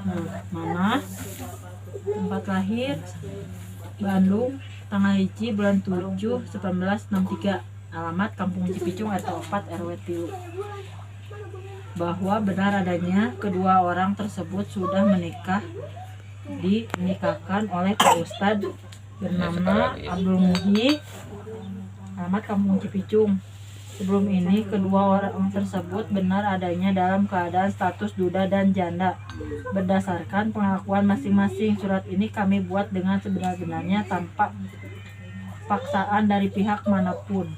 Nah, mana tempat lahir Bandung, tanggal 1 bulan 7 1963, alamat Kampung Cipicung RT 4 RW 3, bahwa benar adanya kedua orang tersebut sudah menikah, dinikahkan oleh Pak Ustadz bernama Abdul Muhyi, alamat Kampung Cipicung. Sebelum ini kedua orang tersebut benar adanya dalam keadaan status duda dan janda berdasarkan pengakuan masing-masing. Surat ini kami buat dengan sebenar-benarnya tanpa paksaan dari pihak manapun.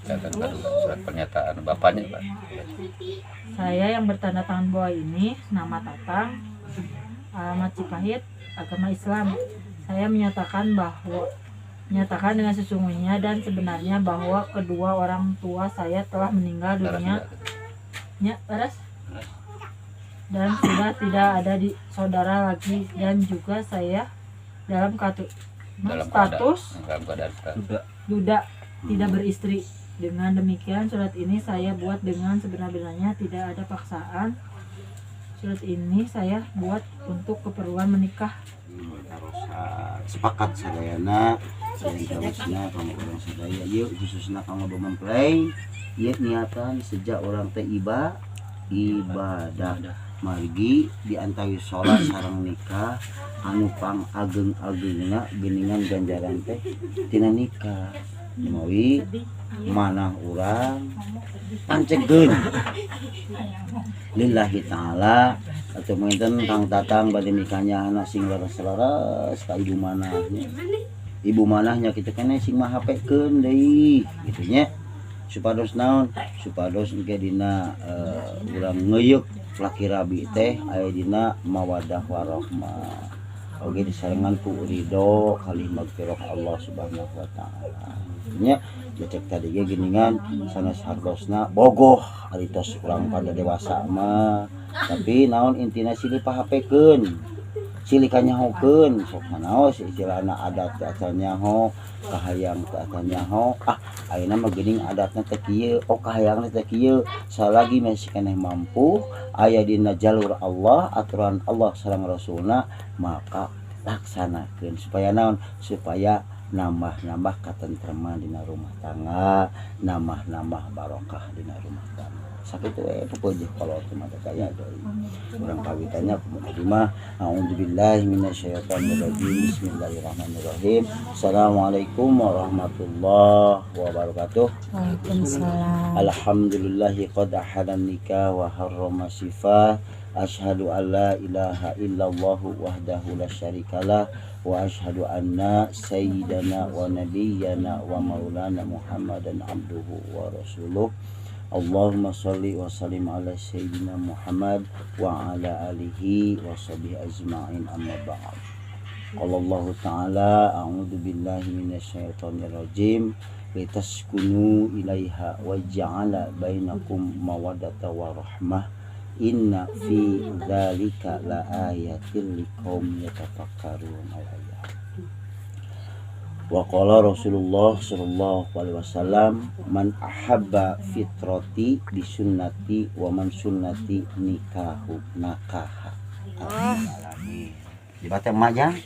Catatan baru, surat pernyataan bapaknya, Pak. Saya yang bertanda tangan bawah ini, nama Tatang, alamat Cipahit, agama Islam. Saya menyatakan dengan sesungguhnya dan sebenarnya bahwa kedua orang tua saya telah meninggal dunia nya, beres, dan sudah tidak ada di saudara lagi, dan juga saya dalam Dalam status keadaan, dalam keadaan status duda, tidak beristri. Dengan demikian, surat ini saya buat dengan sebenar-benarnya, tidak ada paksaan. Surat ini saya buat untuk keperluan menikah. Tarosan sepakat sadayana dan terusna kanggo urang sadaya ieu, khususna kanggo mempelai ieu, niatan sejak urang teh ibadah, margi di antara sholat sareng nikah anu pang ageng-agengna geuningan ganjaran teh tina nikah. Mawi manah urang pancegkeun lillahi ta'ala atau mungkin Kang Tatang bade nikahnya anak sing leres-leres ka ibu manahnya, ibu manahnya kitu keneh sing mahapekeun deui kitu nya, supados naon, supados engke dina urang ngeuyeuk laki rabi teh aya dina mawadah warahmah oge disarengan ku ridho kalih magfirah Allah Subhanahu wa Taala nya. Cek tadi ge geuningan sanes hartosna bogoh ari tos urang pada dewasa mah, tapi naon intina silih pahapekeun, silih kanyahokeun. Sok sanaos istilahna adat teh acan nyaho, kahayang teh acan nyaho. Ah, ayeuna mah geuning adatna teh kieu, oh kahayangna teh kieu. Salagi masih keneh mampu aya dina jalur Allah, aturan Allah sareng Rasulna, maka laksanakeun. Supaya naon? Supaya nambah-nambah katentreman dina rumah tangga, nambah-nambah barokah dina rumah tangga. Sakitu we pupeujeun kolot mah teh kaya deui urang kawitannya kumaha mah. A'udzubillahi minasyaitonirrajim. Bismillahirrahmanirrahim. Assalamualaikum warahmatullahi wabarakatuh. Waalaikumsalam. Alhamdulillahi qad ahadan nikah wa harrama sifah. Asyhadu an la ilaha illallah wahdahu la syarikalah wa asyhadu anna sayyidana wa nabiyyana wa maulana Muhammadan abduhu wa rasuluh. Allahumma salli wa sallim ala sayyidina Muhammad wa ala alihi wa sahbihi ajma'in, amma ba'd. Qala Allah Ta'ala, a'udzu billahi minasyaitonir rajim, litaskunu ilaiha wa ja'ala bainakum mawaddata wa rahmah, inna fi dzalika laayatil liqaumin yatafakkarun. Al-ayat. Wa qala Rasulullah sallallahu alaihi wasallam, man ahabba fitrati bi sunnati wa man sunnati nikahu nakaha. Alamin. Dibaca emak jang?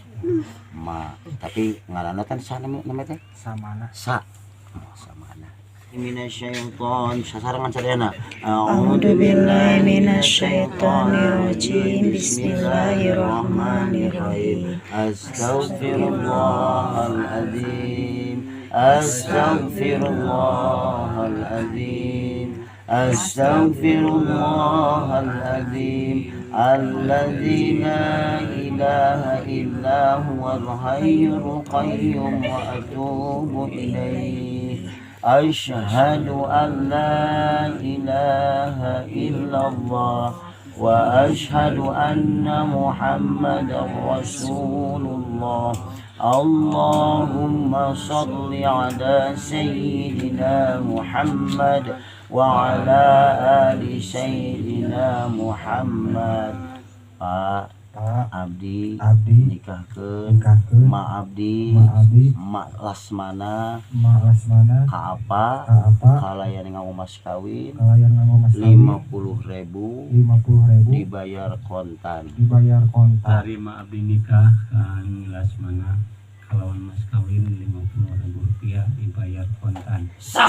Ma, tapi ngaranna kan sa nama teh? Samana. Sa. Oh, samana. Minasyaiton sasarengan sadayana. A'udzu billahi minasyaitonir rajim. Bismillahirrahmanirrahim. Astaghfirullahaladzim. Astaghfirullahaladzim. Astaghfirullahaladzim. Alladzi la ilaha illa huwal hayyul qayyum wa atubu ilaih. Asyhadu an la ilaha illallah wa asyhadu anna Muhammadar Rasulullah. Allahumma salli ala sayyidina Muhammad wa ala ali sayyidina Muhammad. Pak. Pak. Abdi Abdi nikahkeun nikahkeun Ma abdi, Ma abdi, Ma Lasmana, Ma Lasmana, ka apa, ka apa, kalayan nganggo mas kawin kalayan nganggo mas kawin 50.000, 50.000, dibayar kontan. Dibayar kontan. Tarima abdi nikah kan Lasmana kalawan mas kawin Rp50.000 dibayar kontan. Sah.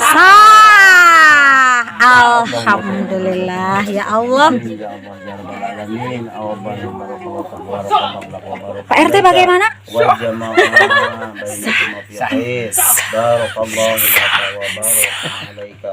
Alhamdulillah ya Allah. Ya Allah ya Rabbal alamin. Pak RT bagaimana? Wa jama'a bainakum fi khair. Barakallahu laka wa baraka alaika.